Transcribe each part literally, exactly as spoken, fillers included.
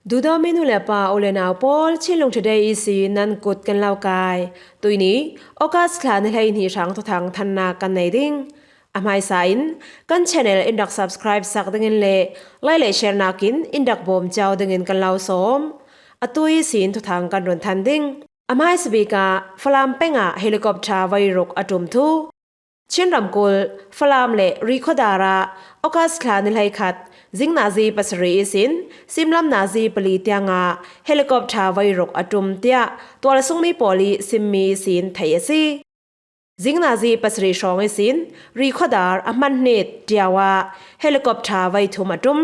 Duhdawtmi nu le pa, u le nau pawl, Chinlung Today ihsin nan kut kan lo kai. Tuini August thla ni hleihnih hrang thuthang thanna kan nei ding. A hmaisa in kan channel in rak subscribe sak dingin le like le share nakin in rak bawm ciau dingin kan lo sawm. Atu ihsin thuthang kan run than ding. A hmaisa bik ah Falam peng ah helicopter voi ruk a tum thu. Chin ramkulh Falam le Rihkhawdar ah August thla ni hleikhat zing nazi pasarih ihsin simlam nazi pali tiang ah helicopter voi ruk a tum tiah tualsungmi pawl ih simmi ihsin theih a si. Zing nazi pasarih hrawng ihsin Rihkhawdar a hmanhnit Tiau ah helicopter voi thum a tum.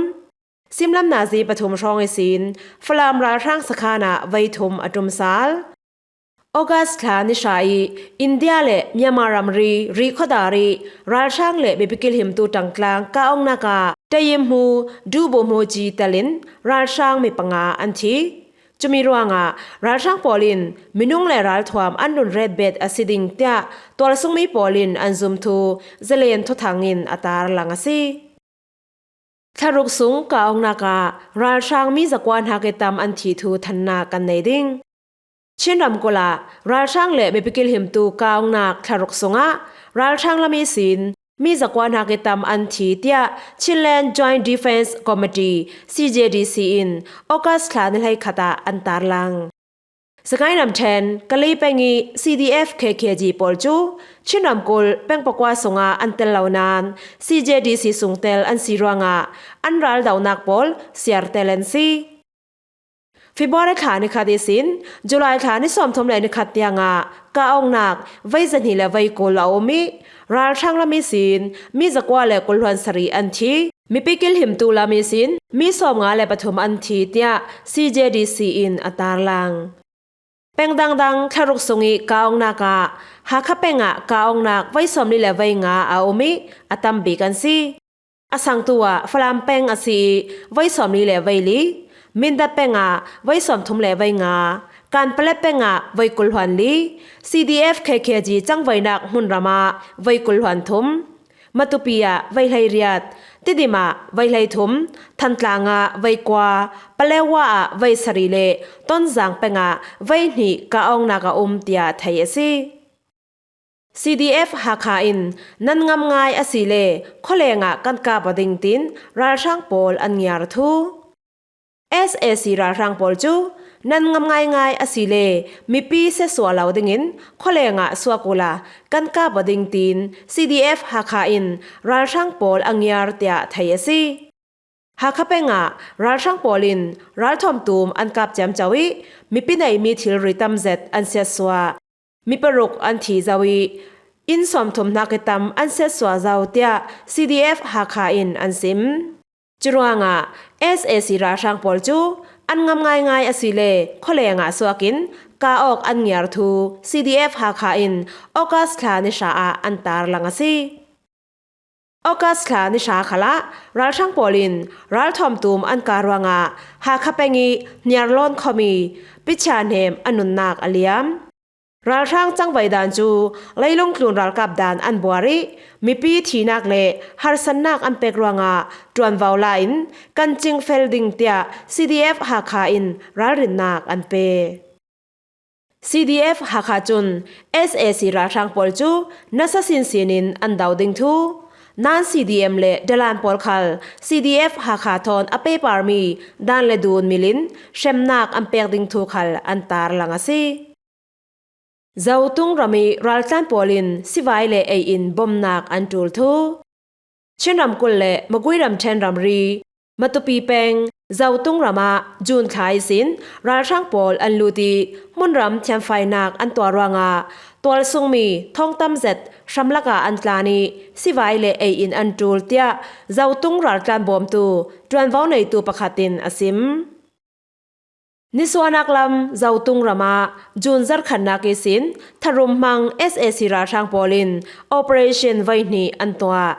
Simlam nazi pathum hrawng ihsin Falam ralhrang sakhan ah voi thum a tum sal. August thla ni hra ih India le Myanmar ramri Rihkhawdar ih ralhrang le mipi kilhimtu ṭangtlang kah-awknak ah Tayiphmu Duhbuhmu G telin ralhrang mi panga an thi. Cumi ruangah ralhrang pawl in minung le ralthuam an run retbet a si ding tiah tualsungmi pawl in an zum thu Zalen thuthang in a tarlang a si. Thla ruk sung kah-awknak ah ralhrang mi zakua hnak ih tam an thih thu thanna kan nei ding. Chin ramkulh ah ralhrang le mipi kilhimtu kah-awknak thla ruk sungah ralhrang lam ihsin mi zakua hnak ih tam an thi tiah Chinland Joint Defence Committee, C J D C in August thla ni hleikhat ah an tarlang. Sagaing ramṭhen Kalay peng ih C D F K K G pawl cu Chin ramkulh peng pakua sungah an tel lo nain C J D C sungtel an si ruangah an raldohnak pawl siartel an si. February thla ni khat ihsin July thla ni sawmthum le ni khat tiangah kah-awknak voi zahnih le voi kul a um ih ralhrang lam ihsin mi zakua le kul hluan sarih an thi. Mipi kilhimtu lam ihsin mi sawmnga le pathum an thi tiah C J D C in a tarlang. Peng dangdang thla ruk sungih kah-awknak ah Hakha peng ah kah-awknak voi sawmli le voi nga a um ih a tambik an si. A sangtu ah Falam peng a si ih voi sawmli le voi li, Mindat peng ah voi sawmthum le voi nga, Kanpetlet peng ah voi kul hluan li, C D F K K G cangvoinak hmunram ah voi kul hluan thum, Matupi ah voi hleiriat, Tidim ah voi hleithum, Thantlang ah voi kua, Paletwa ah voi sarih le Tonzang peng ah voi hnih kah-awknak a um tiah theih a si. C D F Hakha in nan ngam ngai a si le khualeng ah kan kap aw ding tiin ralhrang pawl an ngiar thu. S A C ralhrang pawl cu nan ngam ngaingai a si le mipi siatsuah lo dingin khualeng ah suak uhla kan kap aw ding tiin C D F Hakha in ralhrang pawl a ngiar tiah theih a si. Hakha peng ah ralhrang pawl in ralthuam tum an kap ciamco ih mipi neihmi thilri tam zet an siatsuah. Mi paruk an thi zo ih inn sawmthum hnak ih tam an siatsuah zo tiah C D F Hakha in an sim. Curuangah S A C ralhrang pawl cu an ngam ngaingai a si le khualeng ah suak in kah awk an ngiar thu C D F Hakha in August thla ni hra ah an tarlang a si. August thla ni hra khalah ralhrang pawl in ralthuam tum an kah ruangah Hakha peng ih Hniarlawn khuami Pichia Hnem a nunnak a liam. Ralhrang cangvoi dan cu leilung tlun ralkap dan an buar ih mipi thihnak le harsatnak an pek ruangah ṭuanvo la in kan cingfel ding tiah C D F Hakha in ralrinnak an pe. C D F Hakha cun S A C ralhrang pawl cu nasa sinsin in an do ding thu, nan C D M le Dalan pawl khal C D F Hakha thawn a peparmi dan le dun mil in hremnak an pek ding thu khal an tarlang a si. Zotung ram ih raltlan pawl in sivai le ei in bomnak an ṭul thu. Chin ramkulh le Magui ramṭhen ramri, Matupi peng, Zotung ram ah June thla ihsin ralhrang pawl an lut ih hmunram thianfainak an tuah ruangah tualsungmi thawngtam zet hramlak ah an tlan ih sivai le ei in an ṭul tiah Zotung raltlan bawmtu ṭuanvo neitu pakhat in a sim. Nisuahnak lam Zotung ram ah June zarhkhatnak ihsin tharum hmang S A C ralhrang pawl in Operation Voihnih an tuah.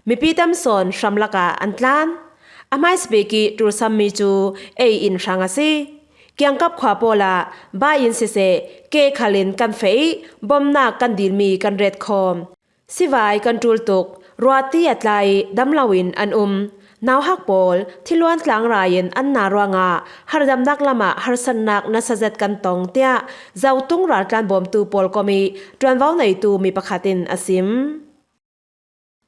Mipi tam sawn hramlak ah an tlan. A hmaisabik ih ṭulsammi cu ei in hrang a si. Kiangkap khua pawl ah bai in siseh, keh khal in kan feh ih bomnak kan dilmi kan retkhawm. Sivai kan ṭul tuk, ruahti a tla ih dam loin an um. Nauhak pawl thiluan tlangrai in an na ruangah hardamnak lamah harsatnak nasa zet kan tong, tiah Zotung raltlan bawmtu pawlkom ih ṭuanvo neitu mi pakhat in a sim.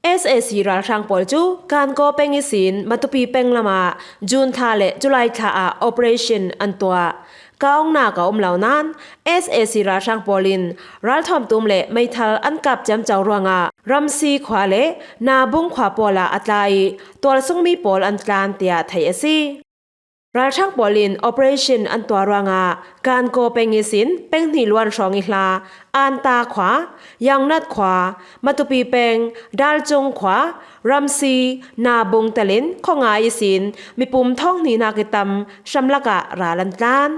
S A C ralhrang pawl cu Gangaw peng ihsin Matupi peng lamah June thla le July thla ah operation an tuah. Kah-ongnak a um lo nain S A C ralhrang pawl in ralthuam tum le meithal an kap ciamco ruangah Ramsi khua le Nabung khua pawl ah a tla ih tualsungmi pawl an tlan, tiah theih a si. Ralhrang pawl in operation an tuah ruangah Gangaw peng ihsin peng hnih luan hrawng ih hla Anta khua, Yangnat khua, Matupi peng, Dalcung khua, Ramsi, Nabung telin khuanga ihsin mipum thawng hnihnak ih tam hramlak ah ral an tlan.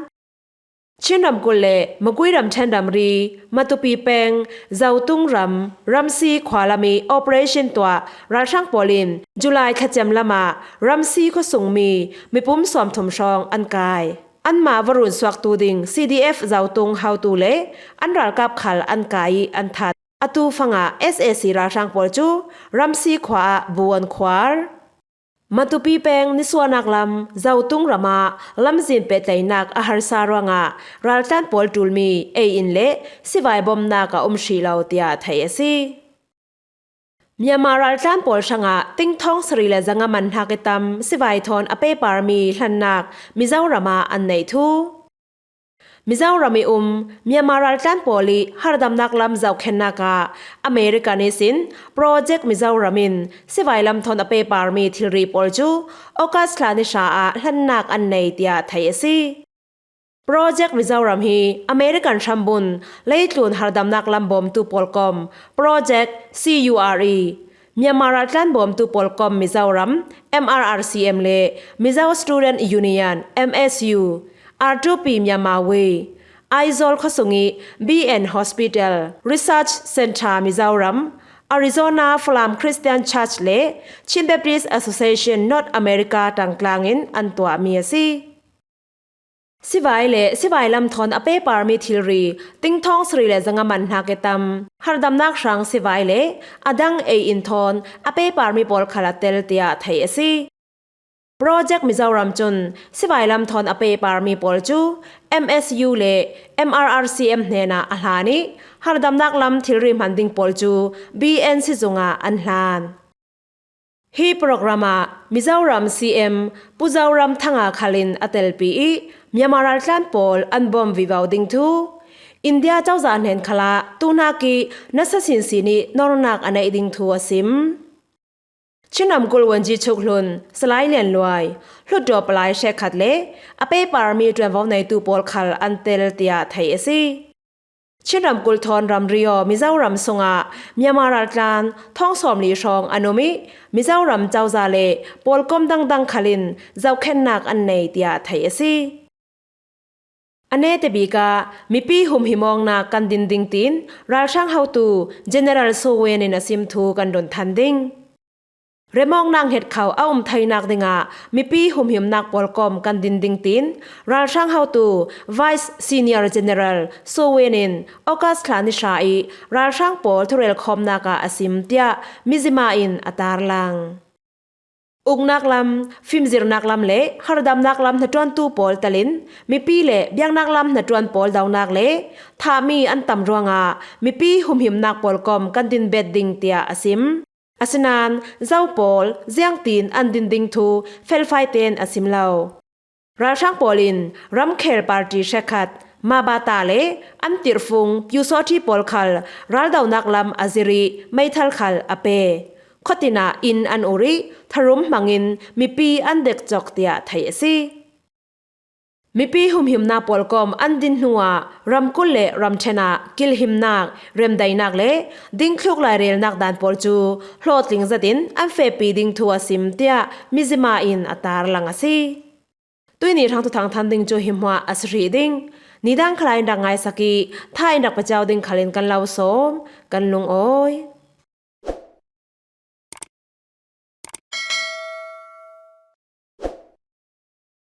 Chin ramkulh le Magway ramṭhen ramri, Matupi peng, Zotung ram, Ramsi khua lam ih operation tuah ralhrang pawl in July thlacem lamah Ramsi khuasungmi mipum sawmthum hrawng an kai. Anmah va runsuaktu ding C D F Zotung hotu le an ralkap khal an kai ih an that. Atu fangah S A C ralhrang pawl cu Ramsi khua ah bu an khuar. Matupi peng nisuahnak lam Zotung ram ah lamzin pehtlaihnak a harsa ruangah raltlan pawl ṭulmi ei-in le sivai bawmnak a um hrih lo, tiah theih a si. Myanmar raltlan pawl hrangah tingthawng sarih le zanga man hnak ih tam sivai thawn a peparmi hlannak Mizoram ah an neih thu. Mizoram ih um Myanmar raltlan pawl ih hardamnak lam zohkhenhnak ah American ihsin Project Mizoram in sivai lam thawn a peparmi thilri pawl cu August thla ni hra ah hlannak an nei, tiah theih a si. Project Mizoram hi American hrambun leitlun hardamnak lam bawmtu pawlkom Project C U R E, Myanmar raltlan bawmtu pawlkom Mizoram, M R R C M, le Mizo Student Union, M S U, R two P Myanmar Way, Aizawl khuasung ih B N Hospital, Research Centre Mizoram, Arizona Falam Christian Church le Chin Baptist Association North America ṭangtlang in an tuahmi a si. Sivai le sivai lam thawn a peparmi thilri tingthawng sarih le zanga man hnak ih tam hardamnak hrang sivai le a dang ei-in thawn a peparmi pawl khal a tel, tiah theih a si. Project Mizoram cun sivai lam thawn a peparmi pawl cu M S U le M R R C M hnenah a hlan ih hardamnak lam thilri hman ding pawl cu B N sizung ah an hlan. Hi program ah Mizoram C M Pu Zoramthanga khal in a telpi ih Myanmar raltlan pawl an bawm vivo ding thu, India cozah hnen khalah tuhnak ih nasa sinsin ih nornak a neih ding thu a sim. Chin ramkulh Wanji Chukhlun, Salai Lian Luai, Hluttaw Palai hrekkhat le a peparmi ṭuanvo neitu pawl khal an tel, tiah theih a si. Chin ramkulh thawn ramri aw Mizoram sungah Myanmar raltlan thawng sawmli hrawng an um ih Mizoram cozah le pawlkom dangdang khal in zohkhenhnak an nei, tiah theih a si. A nete bik ah mipi humhim awknak kan din ding tiin ralhrang hotu General Soe Win in a sim thu kan run than ding. Remawknak hngetkho a um theinak dingah mipi humhimnak pawlkom kan din ding tiin ralhrang hotu Vice Senior General Soe Win in August thla ni hra ih ralhrang pawl thurelkhawmnak ah a sim, tiah Mizzima in a tarlang. Uknak lam, fimzirnak lam le hardamnak lam hnaṭuantu pawl telin mipi le biaknak lam hnaṭuan pawl donak le thahmi an tam ruangah mipi humhimnak pawlkom kan din bet ding, tiah a sim. Asinain zo pawl ziangtin an din ding thu felfai tein a sim lo. Ralhrang pawl in ramkhel party hrekkhat, Mabata le an tirhfung Pyusawhthi pawl khal raldonak lam a zir ih meithal khal a pe. Khuatin ah inn an ur ih tharum hmangin mipi an dek cawk, tiah theih a si. Mipi humhimnak pawlkom an din hnuah ramkulh le ramṭhen ah kilhimnak, remdaihnak le dingthluk lairelnak daan pawl cu hlawhtling zetin an fehpi ding thu a sim, tiah Mizzima in a tarlang a si. Tuihni hrang thuthang than ding cu hi hmuah a si hrih ding. Nidang khalai in rak ngaisak ih tha in rak pecau ding khal in kan lo sawm, kan lungawi.